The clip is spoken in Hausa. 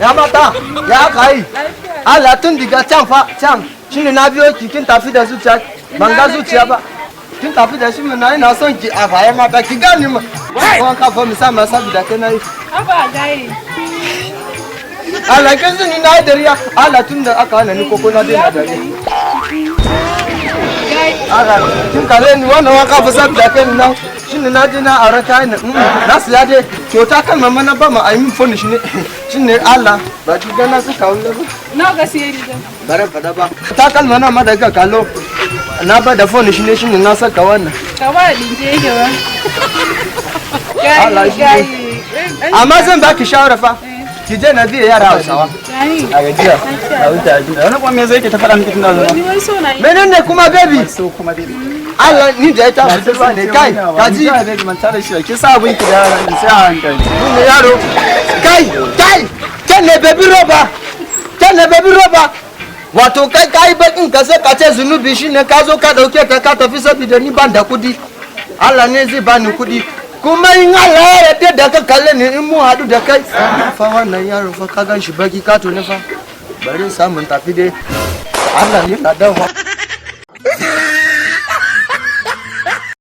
Ya mata, ya aka yi? Allah, tun daga can fa, can shine na biyo ki, kin tafi da zuciya, ban ga zuciya ba. Kin tafi da shi na ina son ki a faye mata, ki gani ma. Wanka fa musamman saboda kai na yi. Haba gaye. Allah, kin sani na yi dariya. Allah, tun da aka hana ni koko na daina dariya. Allah, kin kare ni wannan wanka fa saboda kai na. Shine na je na aure kayan nan, na siya dai kyauta kan mama na ba ma a yi min fonish ne. Shine Allah ba ki ga na suka wani ba. Nawa ka siya riga? Bare fada ba. Takalma na ma daga kallo. Na ba da fonish ne, shine na saka wannan. Ka ba dinke yake ba. Allah Gaye shi ne. gaye. Amma zan baki shawara fa. Ki je na biye yara Hausawa. Gaye. A gajiya. A wuta. Wani kuma me zai ke ta faɗa miki tun da zuwa? Ni wai so na yi. Menene kuma, baby? So kuma, baby. Allah, ni da ita budurwa ne, kai. Kaji. Ka ji baby, manta da shi. Ki sa abin ki da yaran sai a hankali. Ni ne yaro. Kai, kai. Kan ne baby roba. Kan ne baby roba. Wato kai kai bakin ka sai ka ce zunubi shine ka zo ka dauke ta ka tafi saboda ni ban da kudi. Allah ne zai bani kudi. Kuma in Allah ya yarda da ka kalle ni in mu haɗu da kai. Fa wannan yaro fa, ka gan shi baki kato ne fa. Bari samun tafi dai. Allah ne na dawo.